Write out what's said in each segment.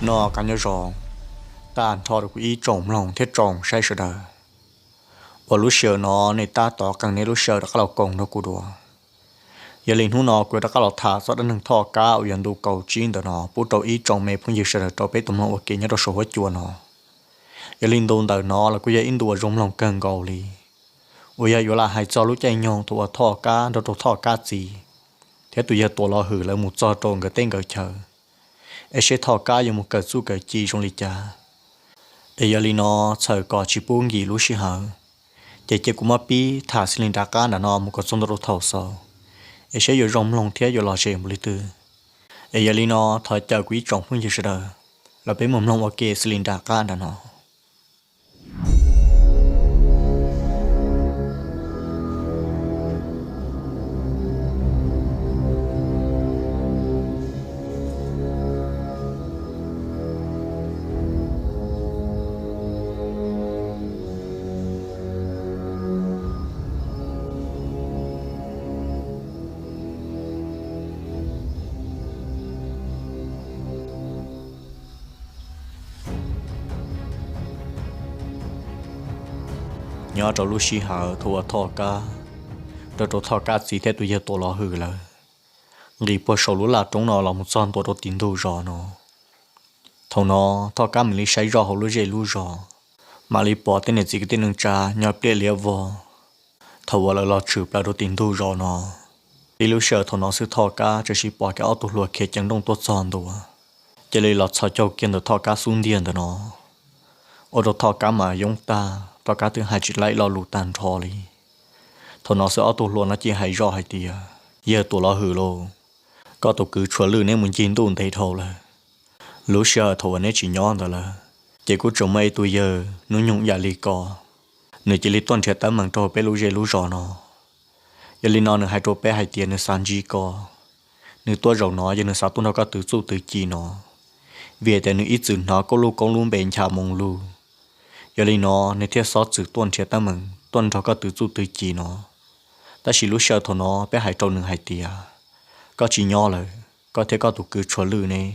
Noj qab nyob zoo tag nrho rau kuv ib tsoom mloog thiab tsoom saib sawv daws, uas lub sij hawm no nej tab tom qee nej lub sij hawm rov qab los koom nrog kuv dua. Yog li hnub no kuv yuav rov qab los tham txog dab neeg Thoj Kab uas yog ntu kaum tsib ntawm no pub rau ib tsoom me phooj ywg sawv daws rau peb tau mloog ua ke nyob rau saum huab cua no. Yog li ntu ntawm no los kuj yog ib ntu uas zoo mloog kawg nkaus li, uas yog yuav lam hais txog lub caij nyoog thaum uas Thoj Kab nrog rau Thoj Kab txiv thiab tus yawg Tuam Los Hwm lawv mus txog rau nkawd teb nkawd chaw, es seb Thoj Kab yuav mus kawm txuj kawm ci zoo li cas. Es yog li no, txhawm kom tsis pub nkim lub sij hawm, ces cia kuv muab pib tham xws li nram qab nram no mus kom txog ntua rau thaum xaus, es seb yuav zoo mloog thiab yuav lom zem npaum li twg. Es yog li no, thov caw kuv ib tsoom phooj ywg sawv daws los peb mus mloog ua ke xws li nram qab nram no. Nyob rau lub sij hawm thaum uas Thoj Kab nrog rau Thoj Kab txiv thiab tus yawg Tuam Los Hwm lawv nqis puag saum lub laj roob no los mus txog ntua rau tim ntug zos no, thaum no Thoj Kab mam li saib zoj hauv lub zej lub zos, mam li pom tej niam txiv kwv tij neej tsa nyob pliaj liab vog. Thaum uas lawv los tshwm plaws rau tim ntug zos no, ib lub sij hawm thaum no xwb Thoj Kab txawm sim pom kiag ob tug hluas khiav ceev nrooj tuaj txog ntua, cia li los txhos caug kiag ntawm Thoj Kab xub ntiag ntawm no, ua rau Thoj Kab mas yoob tag, Thoj Kab twb hais tsis tau ib lo lus tag nrho li. Thaum no xwb ob tug hluas no cia li hais zoj hais tias, Yawg Tuam Los Hwm lauj, koj tus kwv Tshuav Lwj neb mus ncig ntuj ntev dhau lawm. Lub sij hawm thaum uas neb tsis nyob ntawd lawm, ces kuj tseem muaj ib tug yawg hnub nyoog yam li ko, nws cia li tuaj nrhiav teeb meem rau peb lub zej lub zos no. Yog li no nws hais rau peb hais tias nws xav ntsib koj, nws tuaj zaum no yog nws xav tuaj nrog koj twv txuj twv ci no, vim tias nws ib txwm hnov koj lub koob lub npe ncha moo lug. Yog li no nws thiaj xob txwm tuaj nrhiav teeb meem tuaj nrog koj twv txuj twv ci no. Tab sis lub sij hawm thaum no peb hais rau nws hais tias, koj tsis nyob lawm, koj thiab koj tus kwv Tshuav Lwj neb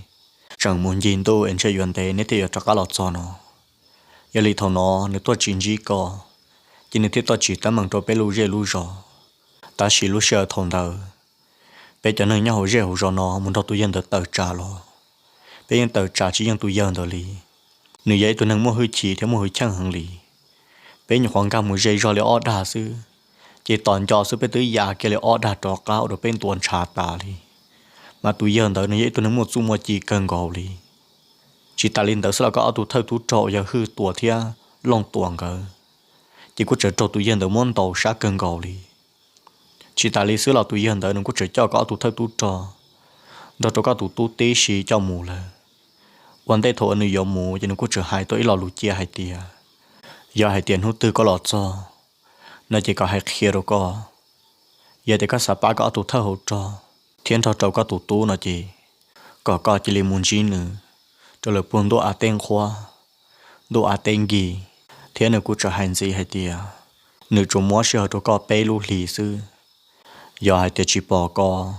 tseem mus ncig ntuj es ntshe yuav ntev neb thiaj yuav rov qab los txog no. Yog li thaum no nws tuaj tsis ntsib koj, ces nws thiaj tuaj tsim teeb meem rau peb lub zej lub zos. Tab sis lub sij hawm thaum ntawd, peb cov neeg nyob hauv zej hauv zos no mus nrog tus yawg ntawd tawm tsam los, peb yeej tawm tsam tsis yeej tus yawg ntawd li. Nws yog ib tug neeg muaj hwj chim thiab muaj hwj chim heev li. Peb nyuam qhuav nkag mus ze zog li ob dag xwb, ces tos nco xwb peb twb ya kiag li ob dag rov qab ua rau peb ntuav ntshav tas li. Mas tus yawg ntawd nws yog ib tug neeg muaj txuj muaj ci kawg nkaus li. Tsis tas li ntawd xwb los koj ob tug thawj tub rog uas yog Hwj Tuam thiab Looj Tuam nkawd, ces kuj tseem raug tus yawg ntawd muab ntaus sab kawg nkaus li. Tsis tas li xwb los tus yawg ntawd nws kuj tseem coj koj ob tug thawj tub rog nrog rau koj tus tub tib si coj mus lawm. Ua ntej thaum uas nws yuav mus ces nws kuj tseem hais tau ib lo lus cia hais tias, yog hais tias hnub twg koj los txog no ces kom hais qhia rau koj. Yog tias koj xav pab koj ob tug thawj hauv rog thiab nrog rau koj tus tub no ces kom koj cia li mus ntsib nws rau lawm puag ntuj av teb nqhuab, ntuj av teb nkig. Thiab nws kuj tseem hais ntxiv hais tias, nws tsuas muab sij hawm rau koj peb lub hlis xwb. Yog hais tias tsis pom koj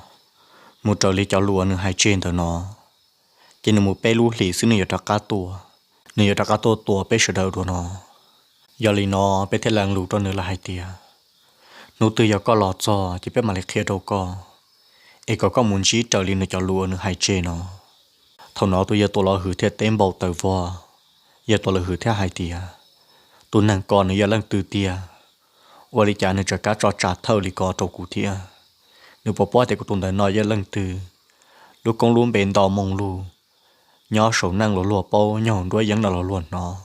mus raws li cov lus uas nws hais tseg ntawm no, ces nws mus peb lub hlis xwb nws yuav rov qab tuaj, nws yuav rov qab tuaj tua peb sawv daws dua no. Yog li no peb thiaj lees lus rau nws lawm hais tias, hnub twg yog koj los txog ces peb mam li qhia rau koj, es kom koj mus ntsib raws li nws cov lus uas nws hais tseg no. Thaum no tus yawg Tuam Los Hwm thiaj teb npau taws vog. Yawg Tuam Los Hwm thiaj hais tias, tus neeg ko nws yog leej twg tiag? Ua li cas nws tseem kam tso tsam thawj li ko rau kuv thiab? Nws puas paub tias kuv tus ntawm no yog leej twg? Lub koob lub npe nto moo lug, nyob saum neej los luag paub, nyob hauv nruab yeeb no los luag hnov.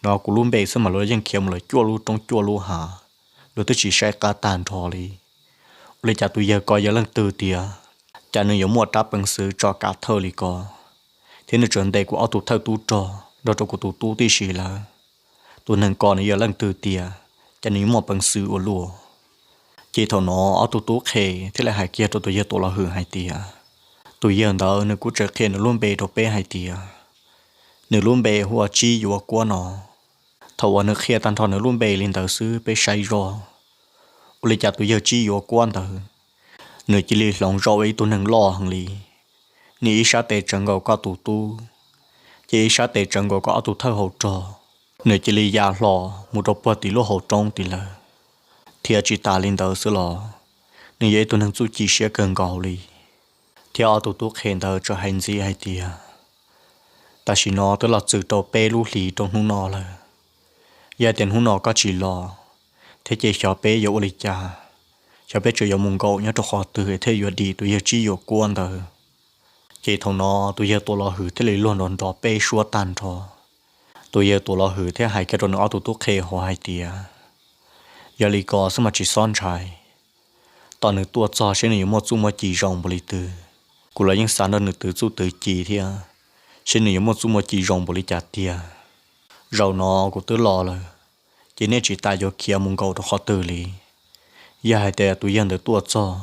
Hnov kuv lub npe xwb mas luag yeej khiav mus lawm cuaj lub roob cuaj lub hav, luag twb tsis saib qab tag nrho li. Ua li cas tus yawg ko yog leej twg tiag? Cas nws yuav muaj rab peev xwm tso kam thawj li ko, thiab nws tseem ntes kuv ob tug thawj tub rog nrog rau kuv tus tub tib si lawm? Tus neeg ko nws yog leej twg tiag, cas nws yuav muaj peev xwm ua luaj? Ces thaum no ob tug tub qhe thiaj li hais kiag rau tus yawg Tuam Los Hwm hais tias, tus yawg ntawd nws kuj tseem qhia nws lub npe rau peb hais tias, nws lub npe hu ua Tsib Yuav Kuab no. Thaum uas nws qhia tag nrho nws lub npe li ntawd xwb peb saib zoj, ua li cas tus yawg Tsib Yuav Kuab ntawd, nws cia li hloov zoj ua ib tug neeg loj heev li. Nws ib sab tes tsaws nkaus koj tus tub, Ces ib sab tes tsawv nkaus kom ob tug thawj hauv rog, nws cia li ya hlo mus rau puag tim lub hauv roob tid lawm. Thiab tsis tas li ntawd xwb los, nws yog ib tug neeg txuj ci siab kawg nkaus li. Thiab ob tug tub qhe ntawd txawm hais ntxiv hais tias, tam sim no twb los txog rau peb lub hlis rau hnub no lawm. Yog tias hnub no koj tsis los thiab ces xyov peb yuav ua li cas, xyov peb tseem yuav mus nkaum nyob rau qhov twg thiaj yuav dim tus yawg Tsib Yuam Kuab ntawd. Ces thaum no tus yawg Tuam Los Hwm thiaj li luag nrov nrov peb suab tag nrho. Tus yawg Tuam Los Hwm thiaj hais kiag rau nws ob tug tub qhe hauv hais tias, yog li ko xwb mas tsis txhob ntshai, tos nws tuaj txog seb nws yuav muaj txuj muaj ci zoo npaum li twg. Kuv los yeej xav nrog nws twv txuj twv ci thiab, seb nws yuav muaj txuj muaj ci zoo npaum li cas tiag. Zaum no kuv twb los lawm, ces nej tsis tas yuav khiav mus nkaum rau qhov twg li. Yog hais tias tus yawg ntawd tuaj txog,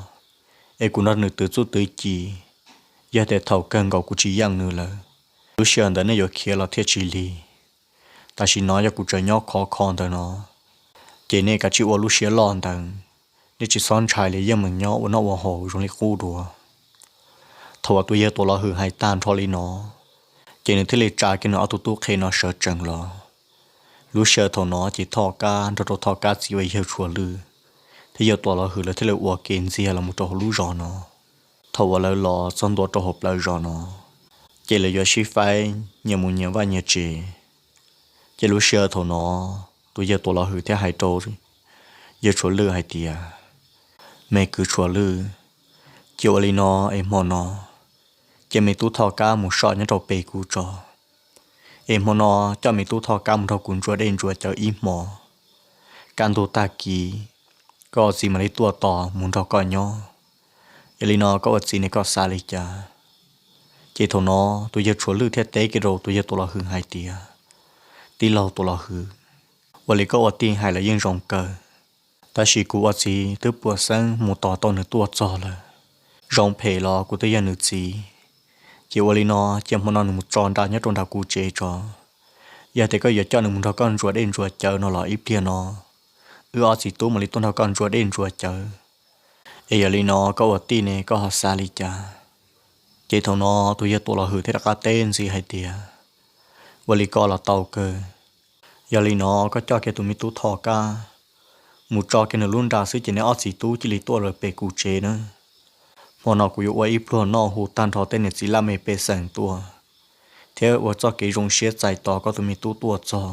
es kuv nrog nws twv txuj twv ci, yog tias thaum kawg nkaus kuv tsis yeej nws lawm, lub sij hawm ntawd nej yuav khiav los thiaj tsis lig. Tam sim no yog kuv tseem nyob khov kho ntawm no, ces nej kav tsij ua lub siab loj ntawd, nej tsis txhob ntshai li, yeej meem nyob ua noj ua haus zoo li qub dua. Thaum uas tus yawg Tuam Los Hwm hais tag nrho li no, ces nws thiaj li tsa kiag nws ob tug tub qhe no sawv tsees los. Lub sij hawm thaum no ces Thoj Kab nrog rau Thoj Kab txiv uas yawg Tshuav Lwj thiab yawg Tuam Los Hwm lawv thiaj li ua ke ntxiag los mus rau hauv lub zos no. Thaum uas lawv los txog ntua rau hauv plawv zos no, ces lawv yuav sib faib nyias mus nyias vaj nyias tsev. Ces lub sij hawm thaum no, tus yawg Tuam Los Hwm thiaj hais rau yawg Tshuav Lwj hais tias, me kwv Tshuav Lwj, cia ua li no es hmo no cia me tub Thoj Kab mus soj nyob rau pem kuv tso, es hmo no coj me tub Thoj Kab mus nrog kuv ntsuas dej ntsuas cawv ib hmo. Kaj ntug tag kis koj ua txiv mam li tuaj tos mus nrog koj nyob. Yog li no koj ua txiv ne koj xav li cas? Ces thaum no tus yawg Tshuav Lwj thiaj teb kiag rau tus yawg Tuam Los Hwm hais tias, tij laug Tuam Los Hwm, ua li koj ua tij hais los yeej zoo kawg, tab sis kuv ua txiv twb puas xeeb mus tos tau nws tuaj txog lawm. Zoo phem los kuv twb yog nws txiv, ces ua li no cia hmo no nws mus tso nra nyob rau nram kuv tsev tso. Yog tias koj yuav coj nws mus nrog koj ntsuas dej ntsuas cawv no los ib pliag no wb ob txiv tub mam li tuaj nrog koj ntsuas dej ntsuas cawv. Es yog li no koj ua tij ne koj ho xav li cas? Ces thaum no tus yawg Tuam Los Hwm thiaj rov qab teb ntxiv hais tias, ua li ko los tau kawg. Yog li no koj coj kiag tus me tub Thoj Kab mus tso kiag nws lub nra xwb ces neb ob txiv tub cia li tuaj lawm pem kuv tsev na. Hmo no kuv yuav ua ib pluag noj hu tag nrho tej niam txiv laj mej pej xeem tuaj, thiab ua txoj kev zoo siab txais tos koj tus me tub tuaj txog,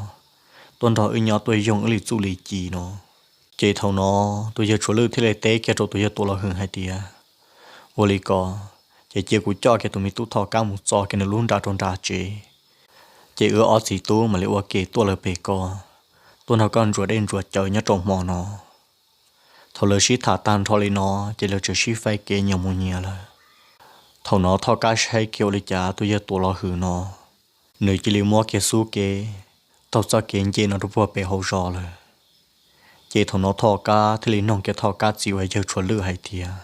tuaj nrog wb nyob tuaj yoog wb li txuj li ci no. Ces thaum no tus yawg Tshuav Lwj thiaj li teb kiag rau tus yawg Tuam Los Hwm hais tias, ua li ko, ces cia kuv coj kiag tus me tub Thoj Kab mus tso kiag nws lub nra rau nram tsev, ces wb ob txiv tub mam li ua ke tuaj lawm pem koj, tuaj nrog koj ntsuas dej ntsuas cawv nyob rau hmo no. Thaum lawv sib tham tag nrho li no, ces lawv txawm sib faib kev nyias mus nyias lawm. Thaum no Thoj Kab saib kiag ua li cas tus yawg Tuam Los Hwm no, nws cia li muab kiag xub kev taug txoj kev nce no rau puag pem hauv zos lawm. Ces thaum no Thoj Kab thiaj li noog kiag Thoj Kab txiv uas yawg Tshuav Lwj hais tias,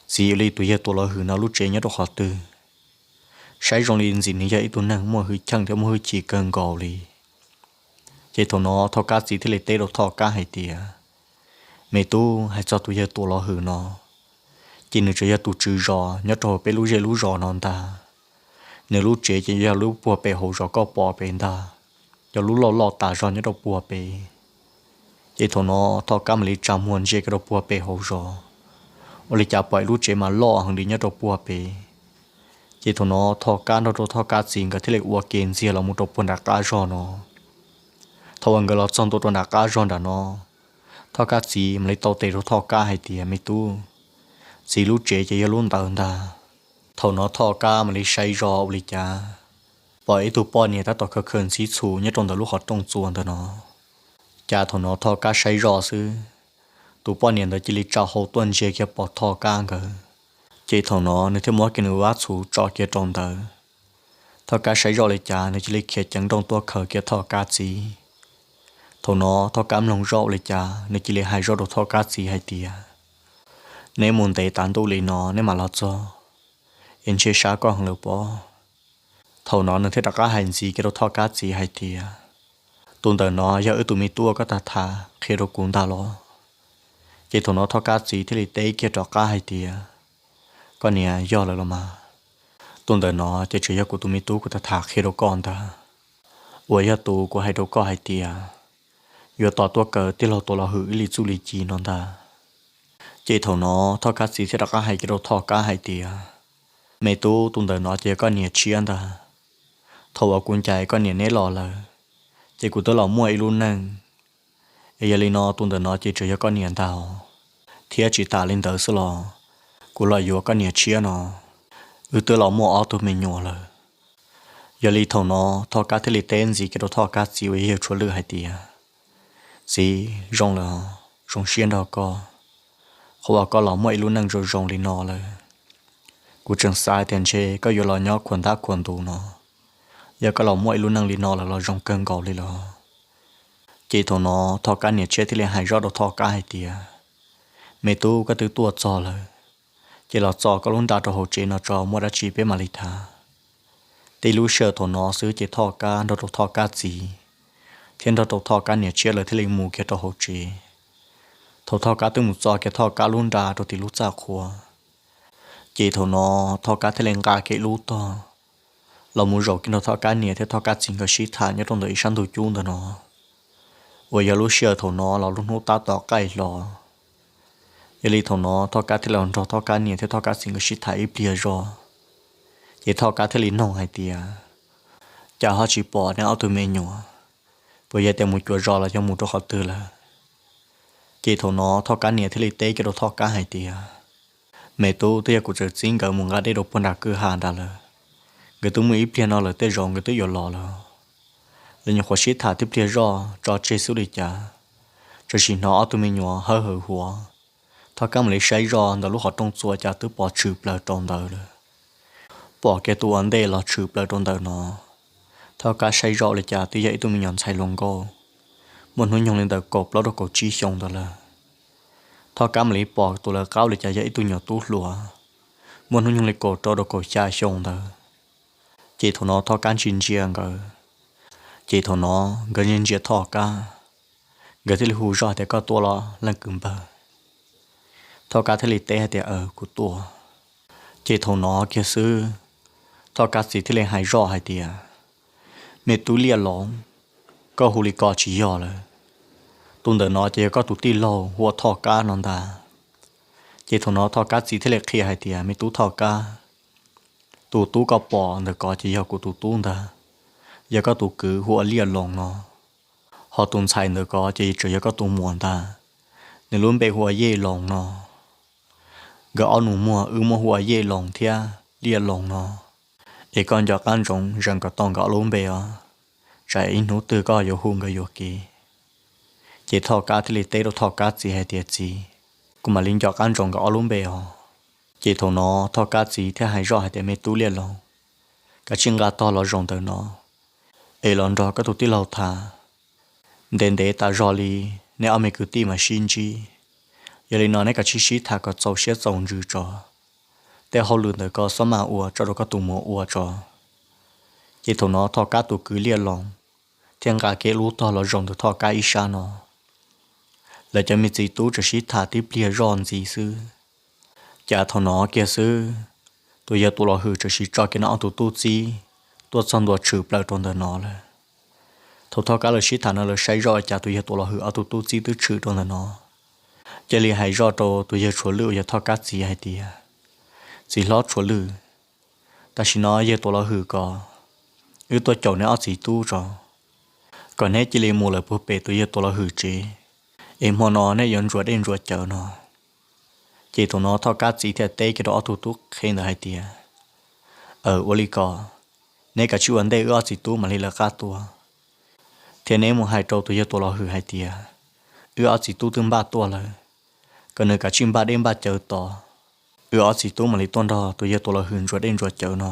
txiv, ua li tus yawg Tuam Los Hwm no lub tsev nyob rau qhov twg? Saib zoo li ntxim nws yog ib tug neeg muaj hwj chim thiab muaj hwj chim kawg nkaus li. Ces thaum no Thoj Kab txiv thiaj li teb rau Thoj Kab hais tias, me tub, hais txog tus yawg Tuam Los Hwm no, ces nws tsuas yog tus tswv zos nyob rau peb lub zej lub zos no ntag. Nws lub tsev ces yog lub puag pem hauv zos koj pom pem ntag, yog lub loj loj tas zog nyob rau puag pem. Ces thaum no Thoj Kab mam li tsa muag ntsia kiag rau puag pem hauv zos, ua li cas pom ib lub tsev mas loj heev li nyob rau puag pem. Ces thaum no Thoj Kab nrog rau Thoj Kab txiv nkawd thiaj li ua ke ntxiag los mus rau puag nram qab zog no. Thaum uas nkawd los txog ntua rau nram qab zog nram no, Thoj Kab txiv mam li tau tes rau Thoj Kab hais tias, me tub, txiv lub tsev ces yog lub ntawd ntag. Thaum no Thoj Kab mam li saib zoj ua li cas pom ib tug poj niam tab tom khaws khaws ntxhib txhu nyob rau ntawm lub qhov rooj txuas ntawm no. Cas thaum no Thoj Kab saib zoj xwb, tus poj niam ntawd cia li tsa hau tuaj ntsia kiag pom Thoj Kab nkawd. Ces thaum no nws thiaj muab kiag nws vab txhu tso kiag rau ntawd. Thoj Kab saib zoj li cas nws cia li khiav ceev nrooj tuaj khaws kiag Thoj Kab txiv. Thaum no Thoj Kab mloog zoj ua li cas nws cia li hais zoj rau Thoj Kab txiv hais tias, neb mus ntev tas ntuj li no neb mam los txog, es ntshe sab koj heev lawm pob. Thaum no nws thiaj rov qab hais ntxiv kiag rau Thoj Kab txiv hais tias, tus ntawm no yog wb tus me tub uas koj tag tham qhia rau kuv ntag los? Ces thaum no Thoj Kab txiv thiaj li teb kiag rov qab hais tias, koj niam, yog lawm los mas. Tus ntawm no ces tseem yog kuv tus me tub kuv tham tham qhia rau koj ntag, uas yog tus kuv hais rau koj hais tias yuav tos tuaj kaw tij laug Tuam Los Hwm ib li txuj li ci no ntag. Ces thaum no Thoj Kab txiv thiaj rov qab hais kiag rau Thoj Kab hais tias, me tub, tus ntawm no ces yog koj niam tshiab ntag. Thaum uas kuv ncaim koj niam neb los lawm, ces kuv twb los muaj ib lub neej, es yog li no tus ntawm no ces tseem yog koj niam ntag. Thiab tsis tas li ntawd xwb los, kuv los yuav koj niam tshiab no, wb twb los muaj ob tug me nyuam lawm. Yog li thaum no Thoj Kab thiaj li teb ntxiv kiag rau Thoj Kab txiv uas yog Yawg Tshuav Lwj hais tias, txiv, zoo lawm, zoo siab nrog koj, qhov uas koj los muaj ib lub neej zoo zoo li no lawm. Kuv tseem xav tias ntshe koj yuav los nyob khuam ntab khuam ntus no, yog koj los muaj ib lub neej li no lawm los zoo kawg nkaus li los. Ces thaum no Thoj Kab niam tshiab thiaj li hais zoj rau Thoj Kab hais tias, me tub, koj twb tuaj txog lawm, ces los txo koj lub nra rau hauv tsev no tso, muaj dab tsi peb mam li tham. Tib lub sij hawm thaum no xwb ces Thoj Kab nrog rau Thoj Kab txiv thiab nrog rau Thoj Kab niam tshiab lawv thiaj li mus kiag rau hauv tsev. Thaum Thoj Kab twb mus txo kiag Thoj Kab lub nra rau tim lub txaj qhua, ces thaum no Thoj Kab thiaj li nqa kiag ib lub tog los mus zaum kiag nrog Thoj Kab niam thiab Thoj Kab txiv nkawd sib tham nyob rau ntawm ib sab ntug cub ntawm no, uas yog lub sij hawm thaum no los lub hnub tab tom qaij hlo. Yog li thaum no Thoj Kab thiaj los nrog Thoj Kab niam thiab Thoj Kab txiv nkawd sib tham ib pliag zog, ces Thoj Kab thiaj li noog hais tias, cas ho tsis pom neb ob tug me nyuam? Puas yog tias mus cuav zos los yog mus rau qhov twg lawm? Ces thaum no Thoj Kab niam thiaj li teb kiag rau Thoj Kab hais tias, me tub, twb yog kuv txawm txib nkawd mus nqa dej rau puag nram kwj ha nrad lawm. Nkawd twb muaj ib pliag no lawm, tej zaum nkawd twb yuav los lawm. Lawv nyuam qhuav sib tham tib pliag zoj tso tseg xwb li cas, txawm sim hnov ob tug me nyuam hawb hawv huav. Thoj Kab mam li saib zoj ntawm lub qhov rooj txuas cas twb pom tshwm plaws rau ntawd lawm. Pom kiag tus ua ntej los tshwm plaws rau ntawm no. Thoj Kab saib zoj li cas twb yog ib tug me nyuam ntxhais hluas nkauj, muaj hnub nyoog li ntawm kaum plaub rau kaum tsib xyoo ntawd lawm. Thoj Kab mam li pom tus lawv qab li cas yog ib tug nyuam tub hluas, muaj hnub nyoog li kaum rau rau kaum xya xyoo ntawd. Ces thaum no Thoj Kab ntsia ntsia nkawd, ces thaum no nkawd ntsia ntsia Thoj Kab, nkawd thiaj li hu zoj tias, koj tuaj los leej kwv npawg? Thoj Kab thiaj li teb hais tias, aws, kuv tuaj. Ces thaum no kiag xwb, Thoj Kab txiv thiaj li hais zoj hais tias, me tub Liaj Loos, koj hu li ko tsis yog lawm. Tus ntawm no ces yog koj tus tij laug hu ua Thoj Kab no ntag. Ces thaum no Thoj Kab txiv thiaj li qhia hais tias, me tub Thoj Kab, tus tub koj pom ntawm ko ces yog kuv tus tub ntag, yog koj tus kwv hu ua Liaj Loos no. Ho tus ntxhais ntawm ko ces tseem yog koj tus muam ntag, nws lub npe hu ua Yej Loos no. Nkawd ob nus muag wb muab hu ua Yej Loos thiab Liaj Loos no. Es koj nco qab ntsoov zeem kom tau nkawd ob lub npe os, tsam ib hnub twg koj yuav hu nkawd yuam kev. Ces Thoj Kab thiaj li teb rau Thoj Kab txiv hais tias, txiv, kuv mam li nco qab ntsoov nkawd ob lub npe os. Ces thaum no Thoj Kab txiv thiaj hais zoj hais tias, me tub Liaj Loos, kav tsij nqa tog los zaum ntawm no es los nrog koj tus tij laug tham. Ntev ntev tas zog li, neb ob me kwv tij mam sib ntsib. Yog li no neb kav tsij sib tham kom txaus siab txaus ntsws tso. Tej hauj lwm ntawm ko xob maj ua tso rau koj tus muam ua tso. Ces thaum no Thoj Kab tus kwv Liaj Loos thiaj nqa kiag lub tog los zaum ntawm Thoj Kab ib sab no. Lawv cov me txiv tub tseem sib tham tib pliag zoj ntxiv xwb. Cas thaum no kiag xwb, tus yawg Tuam Los Hwm tseem sim tso kiag nws ob tug tub txib tuaj txog ntua tshwm plaws rau ntawm no lawm. Thaum Thoj Kab lawv sib tham no lawv saib zoj cas tus yawg Tuam Los Hwm ob tug tub txib twb tshwm rau ntawm no, cia li hais zoj rau tus yawg Tshuav Lwj uas yog Thoj Kab txiv hais tias, txiv hlob Tshuav Lwj, tam sim no yawg Tuam Los Hwm kom wb tuaj caum neb ob txiv tub tso, kom neb cia li mus lawm puag pem tus yawg Tuam Los Hwm tsev, es hmo no neb yuav ntsuas dej ntsuas cawv no. Ces thaum no Thoj Kab txiv thiaj teb kiag rau ob tug tub qhe ntawd hais tias, aws, ua li ko, neb kav tsij ua ntej wb ob txiv tub mam li lawv qab tuaj, thiab neb mus hais rau tus yawg Tuam Los Hwm hais tias, wb ob txiv tub twb npaj tuaj lawm, kom nws kav tsij npaj dej npaj cawv tos, wb ob txiv tub mam li tuaj nrog tus yawg Tuam Los Hwm ntsuas dej ntsuas cawv no.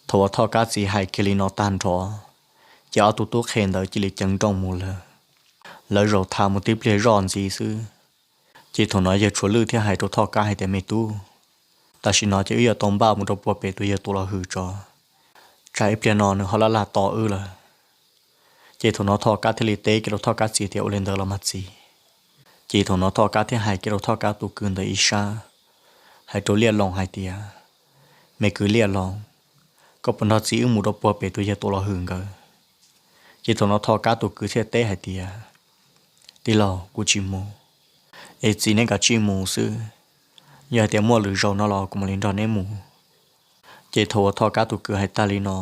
Thaum uas Thoj Kab txiv hais kiag li no tag nrho, ces ob tug tub qhe ntawd cia li ceev nrooj mus lawm. Lawv zaum tham mus tib pliag zoj ntxiv xwb, ces thaum no yawg Tshuav Lwj thiaj hais rau Thoj Kab hais tias, me tub, tam sim no ces wb yuav tau npaj mus rau puag pem tus yawg Tuam Los Hwm tso, tsam ib pliag no nws ho laj laj tos wb lawm. Ces thaum no Thoj Kab thiaj li teb kiag rau Thoj Kab txiv tias, ua li ntawd los mas txiv. Ces thaum no Thoj Kab thiaj hais kiag rau Thoj Kab tus kwv ntawd ib sab, hais rau Liaj Loos hais tias, Me kwv Liaj Loos, koj puas nrog txiv wb mus rau puag pem tus yawg Tuam Los Hwm nkawd? Ces thaum no Thoj Kab tus kwv thiaj teb hais tias, Tij laug, kuv tsis mus. Es txiv neb kav tsij mus xwb, yog hais tias muaj lwm zaus no los kuv mam li nrog neb mus. Ces thaum uas Thoj Kab tus kwv hais tag li no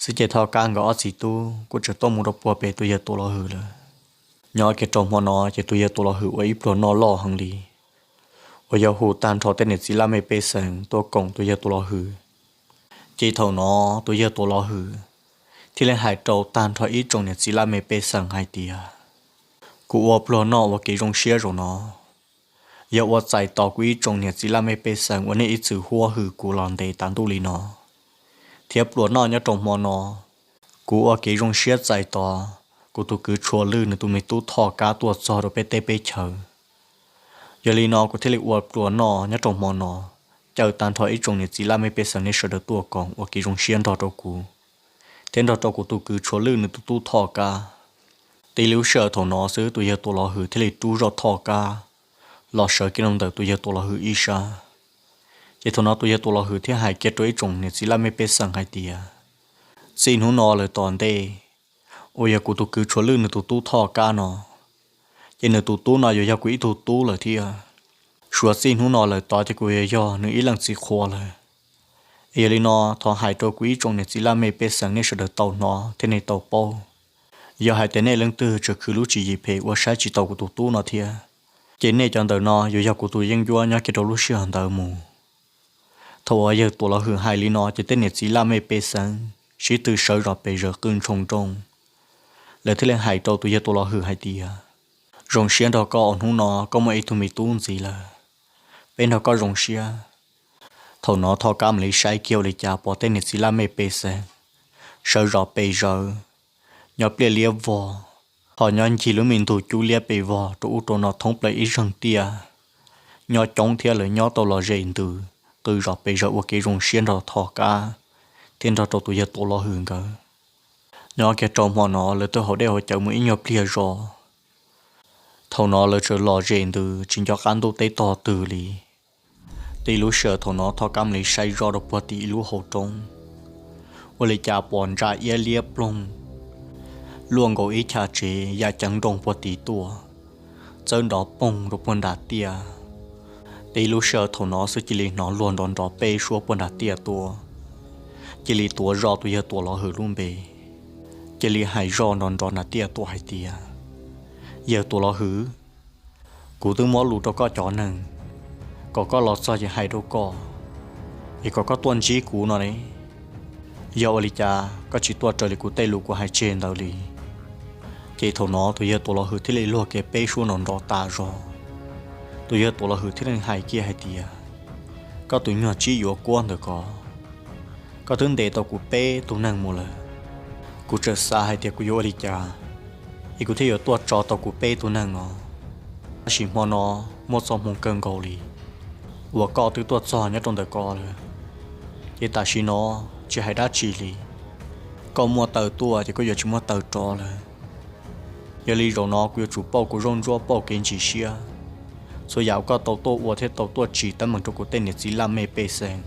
xwb ces Thoj Kab nkawd ob txiv tub kuj tseem tuaj mus rau puag pem tus yawg Tuam Los Hwm lawm. Nyob kiag rau hmo no ces tus yawg Tuam Los Hwm ua ib pluag noj loj heev li, uas yog hu tag nrho tej niam txiv laj mej pej xeem tuaj koom tus yawg Tuam Los Hwm. Ces thaum no tus yawg Tuam Los Hwm thiaj li hais rau tag nrho ib tsoom niam txiv laj mej pej xeem hais tias, Kuv ua pluag noj ua kev zoo siab zaum no, yog ua txais tos kuv ib tsoom niam txiv laj mej pej xeem uas nej ib txwm huab hwm kuv los ntev tas ntuj li no, thiab pluag noj nyob rau hmo no, kuv ua kev zoo siab txais tos kuv tus kwv Tshua Lwj nws tus me tub Thoj Kab tuaj txog rau peb teb peb chaw. Yog li no kuv thiaj li ua pluag noj nyob rau hmo no, caw tag nrho ib tsoom niam txiv laj mej pej xeem nej sawv daws tuaj koom ua kev zoo siab nrog rau kuv, thiab nrog rau kuv tus kwv Tshua Lwj nws tus tub Thoj Kab. Tib lub sij hawm thaum no xwb tus yawg Tuam Los Hwm thiaj li rub zoj Thoj Kab los sawv kiag rau ntawm tus yawg Tuam Los Hwm ib sab. Ces thaum no tus yawg Tuam Los Hwm thiaj hais kiag rau ib tsoom niam txiv laj mej pej xeem hais tias, Txij hnub no lawm tom ntej uas yog kuv tus kwv Tshua Lwj nws tus tub Thoj Kab no, ces nws tus tub no yuav yog kuv ib tug tub lawm thiab. Suav txij hnub no lawm tod ces kuv yuav yog nws ib leej txiv qhua lawm. Es yog li no thov hais rau kuv ib tsoom niam txiv laj mej pej xeem nej sawv daws tau hnov thiab nej tau paub, yog hais tias nej leej twg tseem khwv lub tswv yim phem ua saib tsis taus kuv tus tub no thiab, ces nej cov ntawm no yuav yog kuv tus yeeb ncuab nyob kiag rau lub sij hawm ntawd mus. Thaum uas yawg Tuam Los Hwm hais li no ces tej niam txiv laj mej pej xeem sib tw sawv zos pes zaws qw ntshoo nrooj. Lawv thiaj li hais rau tus yawg Tuam Los Hwm hais tias, Zoo siab nrog koj, hnub no koj muaj ib tug me tub ntxiv lawm, peb nrog koj zoo siab. Thaum no Thoj Kab mam li saib kiag ua li cas pom tej niam txiv laj mej pej xeem sawv zos pes zaws, nyob pliaj liab vog, ho nyob ncig lub me ntug cub liab pes vog rau ub rau no thoob plaws ib zeeg tiaj, nyob coob thiab lawv nyob tau los zem ntws, qw zos pes zaws ua kev zoo siab nrog Thoj Kab thiab nrog rau tus yawg Tuam Los Hwm nkawd. Nyob kiag rau hmo no lawv twb haus dej haus cawv mus ib nyuag pliag zog. Thaum no lawv tseem los zem ntws tsis nco qab ntuj teb tog twg li. Tib lub sij hawm thaum no Thoj Kab mam li saib zoj rau puag tim ib lub hauv roob, ua li cas pom ntsa iab liab ploog luaj nkaus ib chav tsev ya ceev nrooj puag tim tuaj, txawb nrov poog rau puag nram tiaj. Tib lub sij hawm thaum no xwb cia li hnov luag nrov nrov peb suab puag nram tiaj tuaj, cia li tuav zog tus yawg Tuam Los Hwm lub npe, cia li hais zoj nrov nrov nram tiaj tuaj hais tias, Yawg Tuam Los Hwm, kuv twb muab lus rau koj cov neeg kom koj los txog ces hais rau koj, es kom koj tuaj ntsib kuv no ne, yog ua li cas koj tsis tuaj raws li kuv tej lus kuv hais tseg ntawd li? Ces thaum no tus yawg Tuam Los Hwm thiaj li luag kiag peb suab nrov nrov tas zog. Tus yawg Tuam Los Hwm thiaj li hais kiag hais tias, Koj tus nyuag Tsib Yuav Kuab ntawm ko, koj twb ntes tau kuv peb tug neeg mus lawm. Kuv tseem xav hais tias kuv yuav ua li cas es kuv thiaj yuav tuaj tso tau kuv peb tug neeg no. Tab sis hmo no muaj txoj hmoo kawg nkaus li uas koj twb tuaj txog nyob rau ntawm ko lawm, ces tam sim no tsis hais dab tsi li, koj muaj taw tuaj ces koj yuav tsis muaj taw rov lawm. Yog li zaum no kuv yuav tsum pauj kuv zaub ntsuab pauj kev ntsis siab, txhua yam uas koj tau tuaj ua thiab tau tuaj tsim teeb meem rau kuv tej niam txiv laj mej pej xeem,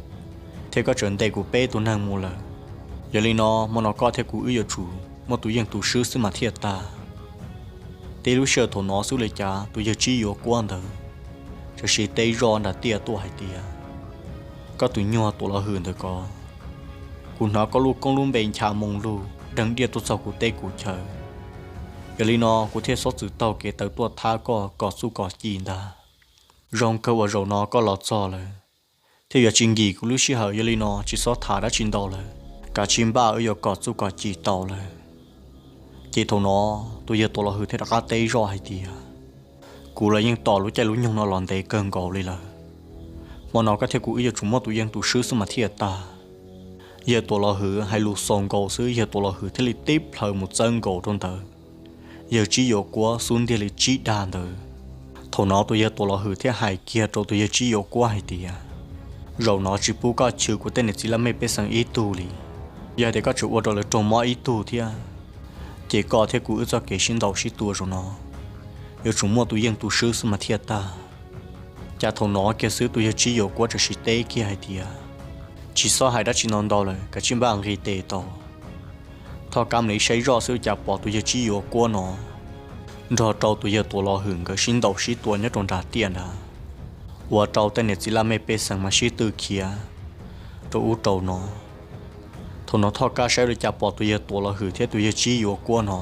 thiab koj tseem ntes kuv peb tug neeg mus lawm. Yog li no hmo no koj thiab kuv wb yuav tsum muaj tus yeej tus swb xwb mas thiaj tag. Tib lub sij hawm thaum no xwb li cas tus yawg Tsib Yuav Kuab ntawd txawm siv teb zoj nram tiaj tuaj hais tias, Koj tus nyuag Tuam Los Hwm ntawm ko, kuv hnov koj lub koob lub npe ncha moo lug deeg diaj tuaj txog kuv teb kuv chaw. Yog li no kuv thiaj xob txwm taug kev taw tuaj thab koj kom txuj kom ci ntag. Zoo kawg uas zaum no koj los txog lawm, thiaj yuav tsis nkim kuv lub sij hawm. Yog li no tsis txhob tham dab tsi ntau lawm, kav tsij npaj wb yuav kom txuj kom ci tau lawm. Ces thaum no tus yawg Tuam Los Hwm thiaj rov qab teb zoj hais tias, Kuv los yeej tos lub caij lub nyoog no los ntev kawg nkaus li lawm. Hmo no koj thiab kuv wb yuav tsum muaj tus yeej tus swb xwb mas thiaj tag. Yawg Tuam Los Hwm hais lus xaus nkaus xwb, yawg Tuam Los Hwm thiaj li tib plhaw mus txawb nkaus rau ntawd yawg Tsib Yuav Kuab xub ntiag li tsib dag ntawd. Thaum no tus yawg Tuam Los Hwm thiaj hais kiag rau tus yawg Tsib Yuav Kuab hais tias, Zaum no tsis pub koj chwv kuv tej niam txiv laj mej pej xeem ib tug li. Yog hais tias koj tseem ua rau lawv raug mob ib tug thiab, ces koj thiab kuv wb txoj kev sib ntaus sib tua zaum no yuav tsum muaj tus yeej tus swb xwb mas thiaj tag. Cas thaum no kiag xwb tus yawg Tsib Yuav Kuab txawm siv teb kiag hais tias, Tsis txhob hais dab tsi ntau ntau lawm, kav tsij npaj nqis tes tau. Thoj Kab mam li saib zoj xwb ua cas pom tus yawg Tsib Yuav Kuab no nrog rau tus yawg Tuam Los Hwm nkawd sib ntaus sib tua nyob rau nram tiaj nrad, ua rau tej niam txiv laj mej pej xeem mas sib tw khiav rau ub rau no. Thaum no Thoj Kab saib ua li cas pom tus yawg Tuam Los Hwm thiab tus yawg Tsib Yuav Kuab no,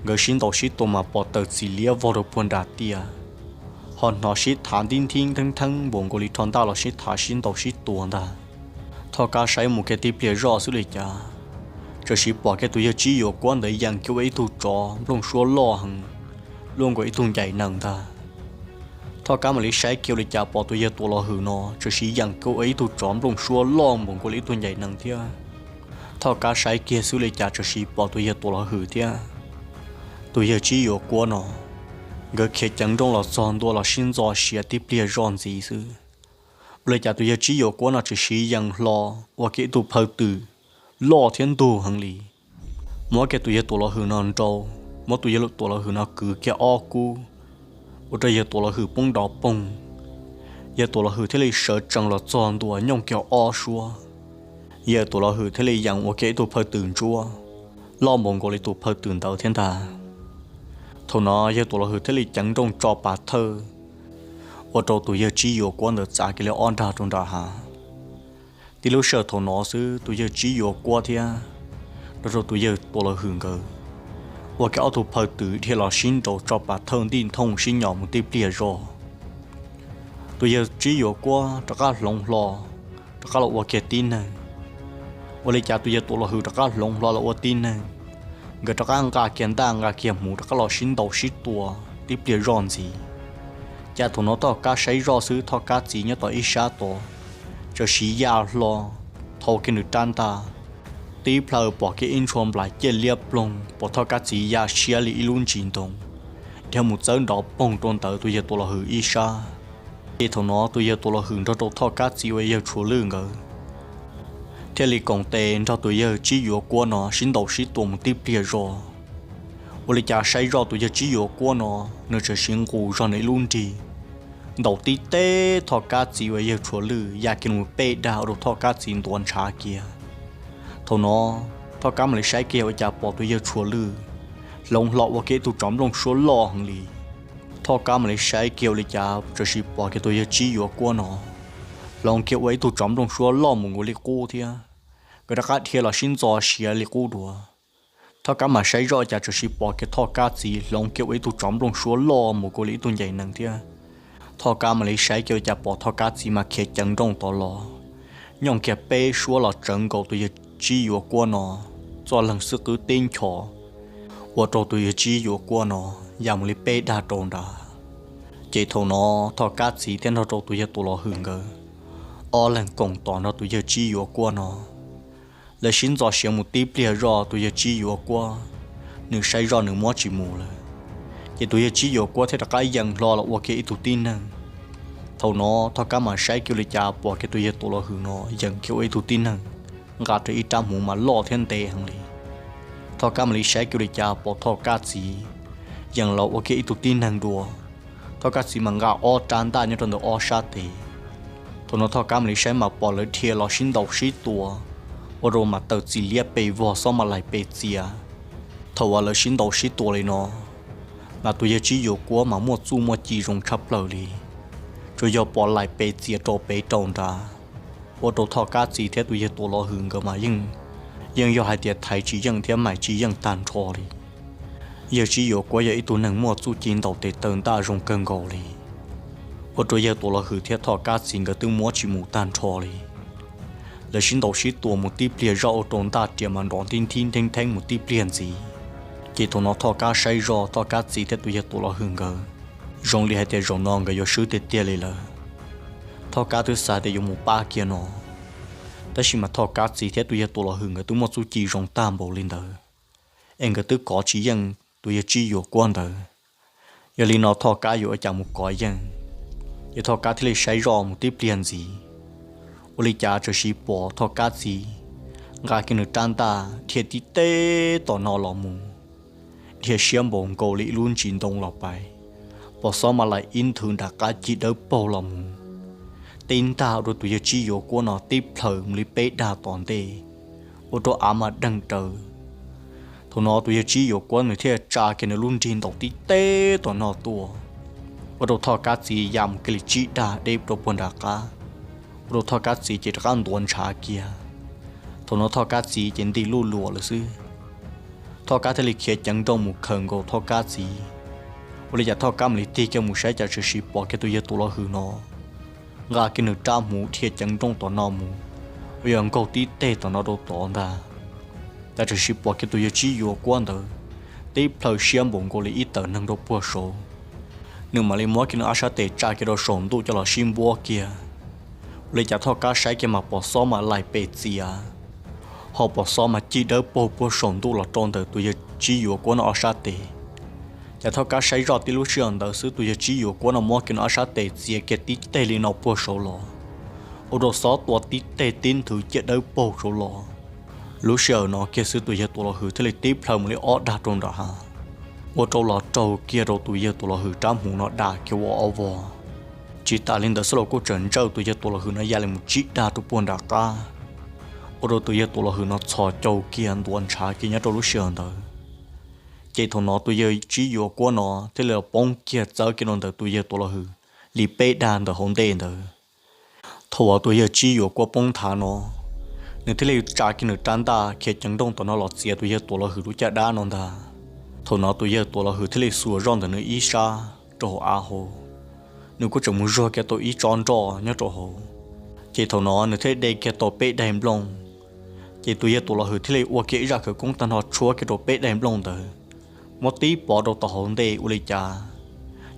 nkawd sib ntaus sib tua mas pom tawm txim liab vog rau puag nram tiaj, ho hnov sib thav ntib nthib theeb theeb npaum nkaus li rho ntaj los sib thav sib ntaus sib tua ntag. Thoj Kab saib mus kiag tib pliag zoj xwb li cas, txawm sim pom kiag tus yawg Tsib Yuav Kuab ntawd yees kiag ua ib tug tsov nplooj suab loj heev, luaj nkaus ib tug ncaim nees ntag. Thoj Kab mam li saib kiag ua li cas pom tus yawg Tuam Los Hwm no txawm sim yees kiag ua ib tug tsov nplooj suab loj npaum nkaus li ib tug ncaim nees thiab. Thoj Kab saib kiag xwb li cas txawm sim pom tus yawg Tuam Los Hwm thiab tus yawg Tsib Yuav Kuab no, nkawd khiav ceev nrooj los txog ntua los sib ntxo siav tib pliag zoj ntxiv xwb. Ua li cas tus yawg Tsib Yuav Kuab no txawm sim yees hlo ua kiag ib tug phaw twm loj thiab ntug heev li, muab kiag tus yawg Tuam Los Hwm no nrau, muab tus yawg Tuam Los Hwm no kwv kiag ob kub, ua rau yawg Tuam Los Hwm poob nrov poog. Yawg Tuam Los Hwm thiaj li sawv tsees los txog ntua nyooj kiag ob suab, yawg Tuam Los Hwm thiaj li yees ua kiag ib tug phaw twm ntsuab loj npaum nkaus li tus phaw twm ntawd thiab ntag. Thaum no yawg Tuam Los Hwm thiaj li ceev nrooj tso pas thawj, ua rau tus yawg Tsib Yuav Kuab ntawd txav kiag li ob nrag rau nram hav. Tib lub sij hawm thaum no xwb tus yawg Tsib Yuav Kuab thiab nrog rau tus yawg Tuam Los Hwm nkawd ua kiag ob tug phaw twm dhia los sib nraus tso pas thawj ntij nthooj sib nyom mus tib pliag zog. Tus yawg Tsib Yuav Kuab rov qab hloov hlo, rov qab los ua kiag tib neeg. Ua li cas tus yawg Tuam Los Hwm rov qab hloov hlo los ua tib neeg, nkawd rov qab nqa kiag ntaj nqa kiag hmuv rov qab los sib ntaus sib tua tib pliag zoj ntxiv. Cas thaum no Thoj Kab saib zoj xwb Thoj Kab txiv nyob tom ib sab tod, txawm sim ya hlo, thau kiag nws rab ntaj, tib plhaw pom kiag ib ntshua nplaim ciaj liab ploog pom Thoj Kab txiv ya siab li ib lub ntsis ntoo, dhia mus txawb nrov poog rau ntawd tus yawg Tuam Los Hwm ib sab. Ces thaum no tus yawg Tuam Los Hwm nrog rau Thoj Kab txiv uas yawg Tshua Lwj nkawd thiaj li koom tes nrog tus yawg Tsib Yuav Kuab no sib ntaus sib tua mus tib pliag zog. Ua li cas saib zoj tus yawg Tsib Yuav Kuab no, nws txawm sim nqus zog nws ib lub nrig ntaus tib teb Thoj Kab txiv uas yawg Tshua Lwj ya kiag mus peb dag ua rau Thoj Kab txiv ntuav ntshav kiag. Thaum no Thoj Kab mam li saib kiag ua cas pom tus yawg Tshua Lwj hloov hlo ua kiag ib tug tsov nplooj suab loj heev li. Thoj Kab mam li saib kiag ua li cas txawm sim pom kiag tus yawg Tsib Yuav Kuab no hloov kiag ua ib tug tsov nplooj suab loj mus nkaus li qub thiab, nkawd rov qab dhia los sib ntxo siav li qub dua. Thoj Kab mam saib zoj cas txawm sim pom kiag Thoj Kab txiv hloov kiag ua ib tug tsov nplooj suab loj mus nkaus li ib tug ncaim nees thiab. Thoj Kab mam li saib kiag ua cas pom Thoj Kab txiv mas khiav ceev nrooj tod los, nyooj kiag peb suab los tsawv nkaus tus yawg Tsib Yuav Kuab no txoj leeg xwb qwb tib nchos, ua rau tus yawg Tsib Yuav Kuab no ya mus li peb dag rau nrad. Ces thaum no Thoj Kab txiv thiab nrog rau tus yawg Tuam Los Hwm nkawd ob leeg koom tos nrog tus yawg Tsib Yuav Kuab no, lawv sib ntxo siav mus tib pliag zoj tus yawg Tsib Yuav Kuab, nws saib zoj nws muab tsis mus lawm. Ces tus yawg Tsib Yuav Kuab thiaj rov qab yees hlo los ua kiag ib tug tib neeg. Thaum no Thoj Kab mam saib kiag ua li cas pom kiag tus yawg Tuam Los Hwm no yees kiag ua ib tug tib neeg, nqa rau ib rab hmuv mas loj thiab ntev heev li. Thoj Kab mam li saib kiag ua li cas pom Thoj Kab txiv yees los ua kiag ib tug tib neeg dua. Thoj Kab txiv mas nqa ob rab ntaj nyob rau ntawm ob sab tes. Thaum no Thoj Kab mam li saib mas pom lawv dhia los sib ntaus sib tua, ua rau mas tawm txim liab pes vog xob mas laim pes txias. Thaum uas lawv sib ntaus sib tua li no, mas tus yawg Tsib Yuav Kuab mas muaj txuj muaj ci zoo tshaj plaws li, tsuas yog pom laim pes txias rau pem rau nrad, ua rau Thoj Kab txiv thiab tus yawg Tuam Los Hwm nkawd mas yeej, yeej yog hais tias thaiv tsis yeej thiab maim tsis yeej tag nrho li. Yawg Tsib Yuav Kuab yog ib tug neeg muaj txuj ci ntaus tes taw ntaj zoo kawg nkaus li, ua rau yawg Tuam Los Hwm thiab Thoj Kab txiv nkawd twb muab tsis mus tag nrho li. Lawv sib ntaus sib tua mus tib pliag zoj ua rau ntaj riam mas nrov ntib nthib ntheeb theeb mus tib pliag ntxiv. Ces thaum no Thoj Kab saib zoj Thoj Kab txiv thiab tus yawg Tuam Los Hwm nkawd, zoo li hais tias zaum no nkawd yuav swb tiag tiag li lawm. Thoj Kab twb xav tias yuav mus pab kiag no, tab sis mas Thoj Kab txiv thiab tus yawg Tuam Los Hwm nkawd twb muaj txuj ci zoo tag npaum li ntawd, es nkawd twb kov tsis yeej tus yawg Tsib Yuav Kuab ntawd. Yog li no Thoj Kab yuav ua cas mus kov yeej? Ces Thoj Kab thiaj li saib zoj mus tib pliag ntxiv, ua li cas txawm sim pom Thoj Kab txiv nqa kiag nws rab ntaj dhia tib teb tom no los mus, dhia siab npaum nkaus li ib lub ntsis ntoo los pais, pom xob mas laim ib nthwv nram qab cig dawb paug los mus. tib ntag ua rau tus yawg Tsib Yuav Kuab no tib plhaws mus li peb dag tom ntej, ua rau av mas deeg raws. Thaum no tus yawg Tsib Yuav Kuab nws thiaj tsa kiag nws lub nrig ntaus tib teg tom no tuaj, ua rau Thoj Kab txiv ya mus kiag li tsib dag deb rau puag nram qab, ua rau Thoj Kab txiv ces rov qab ntuav ntshav kiag. Thaum no Thoj Kab txiv ces nti luj luam lawm xwb. Thoj Kab thiaj li khiav ceev nrooj mus khaws nkaus Thoj Kab txiv. Ua li cas Thoj Kab mam li tig kiag mus saib cas tshwm sim pom kiag tus yawg Tuam Los Hwm no nqa kiag nws rab hmuv dhia ceev nrooj tom no mus, uas yog nkaug tib teg tom no rau tod ntag. Cas tshwm sim pom kiag tus yawg Tsib Yuav Kuab ntawd tib plhaws siab npaum nkaus li ib tawm neeg rau puag saud. Nws mam li muab kiag nws ob sab tes tsa kiag rau saum ntuj coj los sib npuab kiag. Ua li cas Thoj Kab saib kiag mas pom xob mas laim pes txias, ho pom xob mas cig dawb paug puag saum ntuj los rau ntawm tus yawg Tsib Yuav Kuab no ob sab tes. Ces Thoj Kab saib zoj tib lub sij hawm ntawd xwb tus yawg Tsib Yuav Kuab no muab kiag nws ob sab tes txiav kiag tib teg li no puag saud los, ua rau xob tua tib teg tib nthwv ciaj dawb paug saud los. Lub sij hawm no kiag xwb tus yawg Tuam Los Hwm thiaj li tib plhaws mus li ob dag rau nram hav, ua rau los raug kiag rau tus yawg Tuam Los Hwm rab hmuv no da kiag ua ob vog. Tsis tas li ntawd xwb los kuj tseem ntsawj tus yawg Tuam Los Hwm no ya li mus tsib dag rau puag nram qab, ua rau tus yawg Tuam Los Hwm no txhos caug kiag ntuav ntshav kiag nyob rau lub sij hawm ntawd. Ces thaum no tus yawg Tsib Yuav Kuab no thiaj li poob kiag txawb kiag rau ntawm tus yawg Tuam Los Hwm li peb dag ntawm hauv ntej ntawd. Thaum uas tus yawg Tsib Yuav Kuab poob nthav no, nws thiaj li tsa kiag nws rab ntaj khiav ceev nrooj tom no los txiav tus yawg Tuam Los Hwm lub caj dab no ntag. Thaum no tus yawg Tuam Los Hwm thiaj li xuas zoj ntawm nws ib sab rau hauv av hauv, nws kuj tseem mus zuag kiag tau ib tsob nroj nyob rau hauv. Ces thaum no nws thiaj li de kiag tau peb daim nplooj. Ces tus yawg Tuam Los Hwm thiaj li ua kiag ib zaj khawv koob tag nrho tshuab kiag rau peb daim nplooj ntawd, muab tib pov rau tom hauv ntej ua li cas,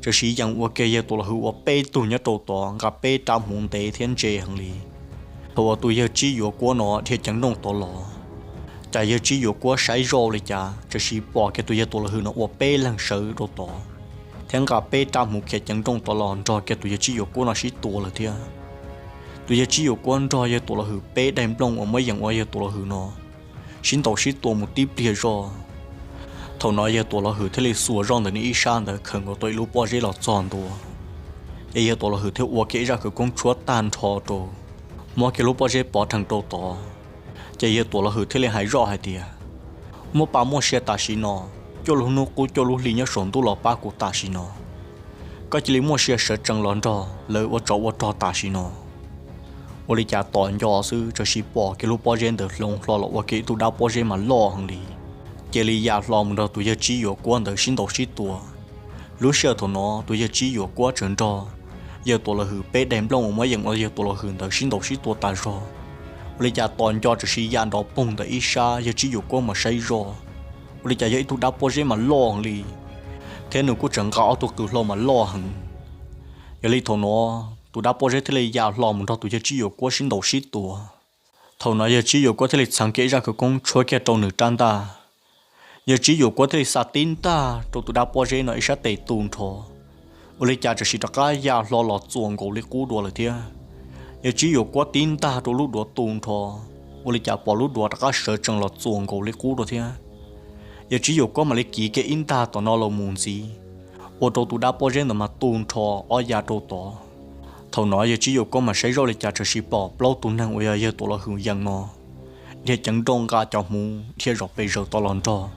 tam sim yees ua kiag yawg Tuam Los Hwm ua peb tug nyob rau tod nqa peb rab hmuv ntev thiab ntse heev li. Thaum uas tus yawg Tsib Yuav Kuab no dhia ceev nrooj tod los, cas yawg Tsib Yuav Kuab saib zoj ua li cas tam sim pom kiag tus yawg Tuam Los Hwm no ua peb leeg sawv rau tod, thiab nqa peb rab hmuv khiav ceev nrooj tod los nrog kiag tus yawg Tsib Yuav Kuab no sib tua lawm thiab. Tus yawg Tsib Yuav Kuab nrog yawg Tuam Los Hwm peb daim nplooj uas muab yees ua yawg Tuam Los Hwm no sib ntaus sib tua mus tib pliag zoj. Thaum no yawg Tuam Los Hwm thiaj li xuas zoj ntawm nws ib sab ntawd khaws nkaus tau ib lub pob zeb los txog ntua. Ces yawg Tuam Los Hwm thiaj ua kiag ib zaj khawv koob tshuab tag nrho rau, muab kiag lub pob zeb pov rhees rau tod. Ces yawg Tuam Los Hwm thiaj li hais zoj hais tias, muab pab muaj sia tam sim no, cuaj lub hnub qub cuaj lub hli nyob saum ntuj los pab kuv tam sim no. Koj cia li muaj sia sawv tsees los nrog lawv ua tsov ua rog tam sim no. Ua li cas tom nco xwb tam sim pom kiag lub pob zeb ntawd hloov hlo los ua kiag ib tug dab pob zeb mas loj heev li, cia li ya hlo mus nrog tus yawg Tsib Yuav Kuab ntawd sib ntaus sib tua. Lub sij hawm thaum no tus yawg Tsib Yuav Kuab tseem nrog yawg Tuam Los Hwm peb daim nplooj uas muab yees ua yawg Tuam Los Hwm ntawd sib ntaus sib tua tas zog. Ua li cas tom nco tam sim ya nrov poog ntawm ib sab yawg Tsib Yuav Kuab mas saib zoj, ua li cas yog ib tug dab pob zeb mas loj heev li, thiab nws kuj tseem nqa ob tug qws hlau mas loj heev. Yog li thaum no tus dab pob zeb thiaj li ya hlo mus nrog tus yawg Tsib Yuav Kuab sib ntaus sib tua. Thaum no yawg Tsib Yuav Kuab thiaj li txheev kiag ib zaj khawv koob tshuab kiag rau nws rab ntaj. Yawg Tsib Yuav Kuab thiaj li xa tib ntaj rau tus dab pob zeb no ib sab tes tu nrho, ua li cas tam sim rov qab ya hlo los txuas nkaus li qub dua lawm thiab. Yawg Tsib Yuav Kuab tib ntaj rau lub duav tu nrho, ua li cas pom lub duav rov qab sawv tsees los txuas nkaus li qub dua thiab. Yawg Tsib Yuav Kuab mam li kiv kiag ib ntaj tom no los mus ntxiv, ua rau tus dab pob zeb ntawd mas tu nrho ob ya rau tod. Thaum no yawg Tsib Yuav Kuab mas saib zoj li cas tam sim pom plaub tus neeg uas yog yawg Tuam Los Hwm yees no dhia ceev nrooj nqa cov hmuv dhia zom pes zaws tod los nrog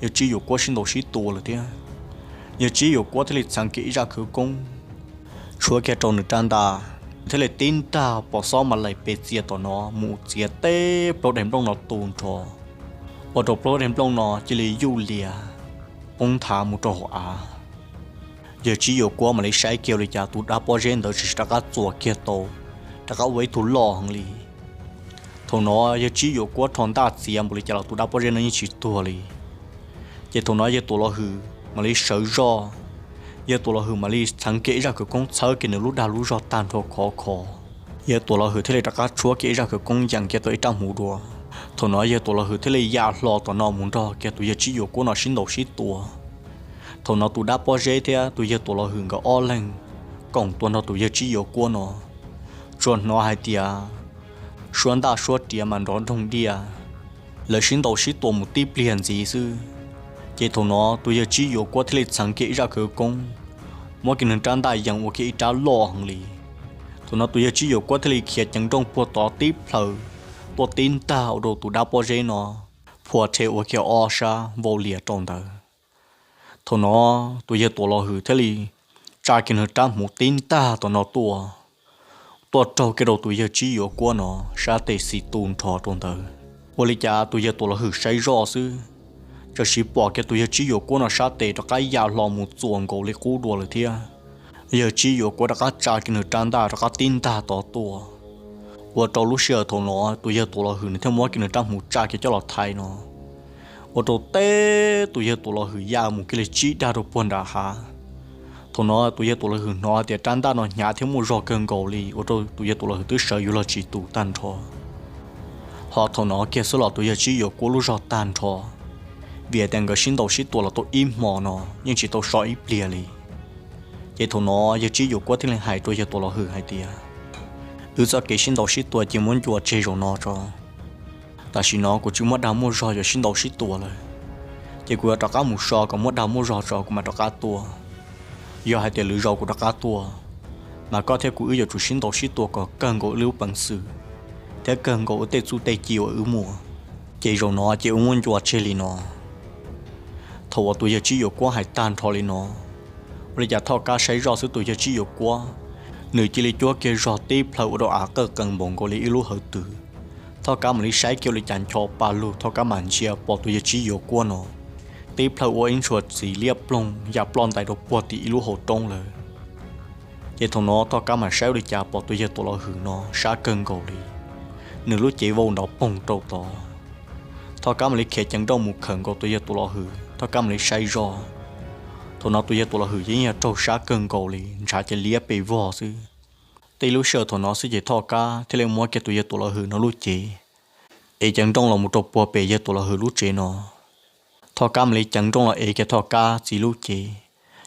yawg Tsib Yuav Kuab sib ntaus sib tua lawm thiab. Yawg Tsib Yuav Kuab thiaj li txheev kiag ib zaj khawv koob tshuab kiag rau nws rab ntaj, thiaj li tib ntaj pom xob mas laim pes txias tom no mus txiav teb plaub daim nplooj no tu nrho, ua rau plaub daim nplooj no cia li yuj lias poob nthav mus rau hauv av. Yawg Tsib Yuav Kuab mam li saib kiag ua li cas tus dab pob zeb ntawd tsis rov qab txuas kiag tau, rov qab ua ib tug loj heev li. Thaum no yawg Tsib Yuav Kuab rho ntaj txiav npaum li cas los tus dab pob zeb no yeej tsis tuag li. Ces thaum no yawg Tuam Los Hwm mam li sawv zoj, yawg Tuam Los Hwm mam li txheev kiag ib zaj khawv koob txhawb kiag nws lub dag lub zog tag nrho khov kho. Yawg Tuam Los Hwm thiaj li rov qab tshuab kiag ib zaj khawv koob yees kiag tau ib rab hmuv dua. Thaum no yawg Tuam Los Hwm thiaj li ya hlo tom no mus nrog kiag tus yawg Tsib Yuav Kuab no sib ntaus sib tua. Thaum no tus dab pob zeb thiab tus yawg Tuam Los Hwm nkawd ob leeg koom tua nrog tus yawg Tsib Yuav Kuab no, tsuas hnov hais tias suab ntaj suab riav mas nrov nroog diaj, lawv sib ntaus sib tua mus tib pliag ntxiv xwb. Ces thaum no tus yawg Tsib Yuav Kuab thiaj li txheev kiag ib zaj khawv koob, muab kiag nws rab ntaj yees ua kiag ib rab loj heev li. Thaum no tus yawg Tsib Yuam Kuab thiaj li khiav ceev nrooj puag tod tib plhaw tuaj tib ntag ua rau tus dab pob zeb no phua rhe ua kiag ob sab vau lias rau ntawd. Thaum no tus yawg Tuam Los Hwm thiaj li tsa kiag nws rab hmuv tib ntag tom no tuaj, tuaj raug kiag rau tus yawg Tsib Yuam Kuab no sab tes xis tu nrho rau ntawd. Ua li cas tus yawg Tuam Los Hwm saib zoj xwb, txawm sis pom kiag tus yawg Tsib Yuam Kuab no sab tes rov qab ya hlo mus txuas nkaus li qub dua lawm thiab. Yawg Tsib Yuam Kuab rov qab tsa kiag nws rab ntaj rov qab tib ntag tod tuaj, ua rau lub sij hawm thaum no tus yawg Tuam Los Hwm nws thiaj muab kiag nws rab hmuv tsa kiag coj los thaiv no, ua rau teb tus yawg Tuam Los Hwm ya mus kiag li tsib dag rau puag nram hav. Thaum no tus yawg Tuam Los Hwm hnov hais tias rab ntaj no hnyav thiab muaj zog kawg nkaus li ua rau tus yawg Tuam Los Hwm twb sawv yuav luag tsis tus tag nrho. Ho thaum no kiag xwb los tus yawg Tsib Yuam Kuab lub zog tag nrho, vim hais tias nkawd sib ntaus sib tua los tau ib hmo no yeej tsis tau so ib pliag li. Ces thaum no yawg Tsib Yuam Kuab thiaj li hais rau yawg Tuam Los Hwm hais tias, wb txoj kev sib ntaus sib tua ces muab ncua tseg zaum no tso. Tam sim no kuv tsis muaj dag muaj zog yuav sib ntaus sib tua lawm, ces kuv yuav rov qab mus so kom muaj dag muaj zog tso kuv mam rov qab tuaj. Yog hais tias lwm zaus kuv rov qab tuaj, mas koj thiab kuv wb yuav tsum sib ntaus sib tua kom kawg nkaus wb lub peev xwm thiab kawg nkaus wb tej txuj tej ci uas wb muaj. Ces zaum no ces wb muab ncua tseg li no. Thaum uas tus yawg Tsib Yuam Kuab hais tag nrho li no, ua li cas Thoj Kab saib zoj xwb tus yawg Tsib Yuam Kuab, nws cia li cuab kiag zog tib plhaw ua rau av qawj qees npaum nkaus li ib lub hawv twg. Thoj Kab mam li saib kiag ua li cas ncho pa lug Thoj Kab mam ntsia pom tus yawg Tsib Yuam Kuab no tib plhaw ua ib ntshua txiv liab ploog ya ploj ntais rau puag tim ib lub hauv roob lawm. Ces thaum no Thoj Kab mam saib ua li cas pom tus yawg Tuam Los Hwm no sab kawg nkaus li, nws lub cev vau nrov poog rau tod. Thoj Kab mam li khiav ceev nrooj mus khawm nkaus tus yawg Tuam Los Hwm, Thoj Kab mam li saib zoj. Thaum no tus yawg Tuam Los Hwm yeej yog raug sab kawg nkaus li, ntshav ces liab pes vog xwb. Tib lub sij hawm thaum no xwb ces Thoj Kab thiaj li muab kiag tus yawg Tuam Los Hwm no lub cev ev ceev nrooj los mus rau puag pem yawg Tuam Los Hwm lub tsev no. Thoj Kab mam li ceev nrooj los ev kiag Thoj Kab txiv lub cev,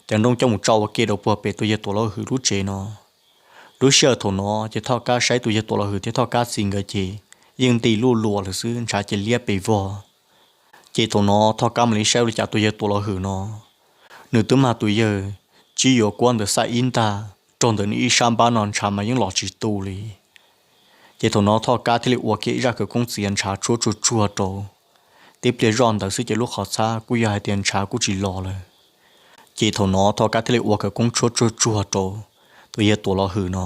ceev nrooj coj mus tso ua ke rau puag pem tus yawg Tuam Los Hwm lub tsev no. Lub sij hawm thaum no ces Thoj Kab saib tus yawg Tuam Los Hwm thiab Thoj Kab txiv nkawd ces yeej nti luj luas lawm xwb, ntshav ces liab pes vog. Ces thaum no Thoj Kab mam li saib ua li cas tus yawg Tuam Los Hwm no, nws twb mag tus yawg Tsib Yuam Kuab ntawd xaj ib ntag, raug ntawm nws ib sab npab no ntshav mas yeej los tsis tu li. Ces thaum no Thoj Kab thiaj li ua kiag ib zaj khawv koob txiav ntshav tshuab tsuag tsuag rau. Tib pliag zoj ntawd xwb ces lub qhov txhab kuj yog hais tias ntshav kuj tsis los lawm. Ces thaum no Thoj Kab thiaj li ua khawv koob tshuab tsuag tsuag rau tus yawg Tuam Los Hwm no,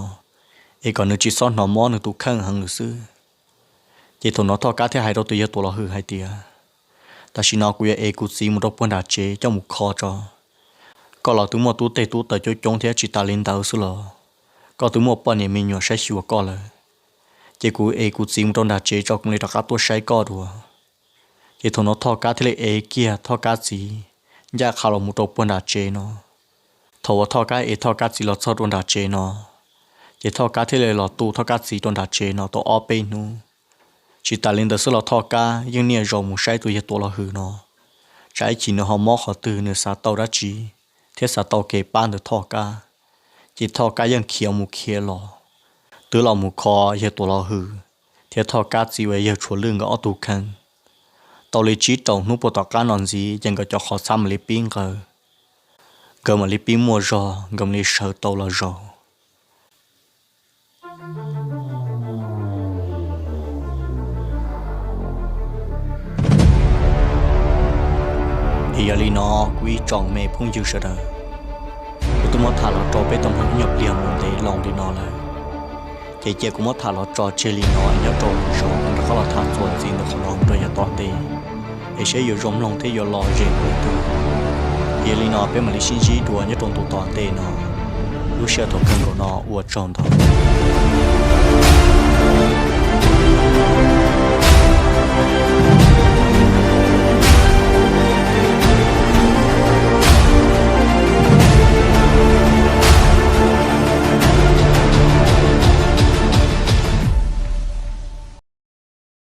es kom nws tsis txhob hnov mob nws tus kheej heev lawm xwb. Ces thaum no Thoj Kab thiaj hais rau tus yawg Tuam Los Hwm hais tias, tam sim no kuv yuav ev kuv txiv mus rau puag nram tsev coj mus kho tso. Koj los twb muaj tub teg tub taws coob coob thiab, tsis tas li ntawd xwb los koj twb muaj poj niam me nyuam saib xyuas koj lawm. Ces kuv ev kuv txiv mus rau nram tsev tso kuv mam li rov qab tuaj saib koj dua. Ces thaum no Thoj Kab thiaj li ev kiag Thoj Kab txiv ncaj qha los mus rau puag nram tsev no. Thaum uas Thoj Kab ev Thoj Kab txiv los txog rau nram tsev no, ces Thoj Kab thiaj li los tu Thoj Kab txiv rau nram tsev no tau ob peb hnub. Tsis tas li ntawd xwb los Thoj Kab yeej niaj zaus mus saib tus yawg Tuam Los Hwm no, tsam ib chim nws ho mob qhov twg nws xav tau dab tsi thiab xav tau kev pab ntawm Thoj Kab. Ces Thoj Kab yeej khiav mus khiav los, twb los mus kho yawg Tuam Los Hwm thiab Thoj Kab txiv uas yawg Tshuav Lwj nkawd ob tug kheej. Tau li tsib rau hnub puag tom qab no ntxiv ces nkawd cov qhov txhab mam li pib nqawd, nkawd mam li pib muaj zog, nkawd mam li sawv tau los zaum. Es yog li no, kuv ib tsoom me phooj ywg sawv daws, kuv twb muab tham los rau peb tau mloog ib nyuag pliag mus ntev loo li no lawm, ces cia kuv muab tham los tso tseg li no, nyob rau lwm zaus kuv rov qab los tham txuas ntxiv ntawm qhov no mus rau yav tom ntej, es saib yuav zoo mloog thiab yuav lom zem li cas. Yog li no peb mam li sib ntsib dua nyob rau ntu tom ntej no. Lub sij hawm thaum kawg nkaus no ua tsaug ntau.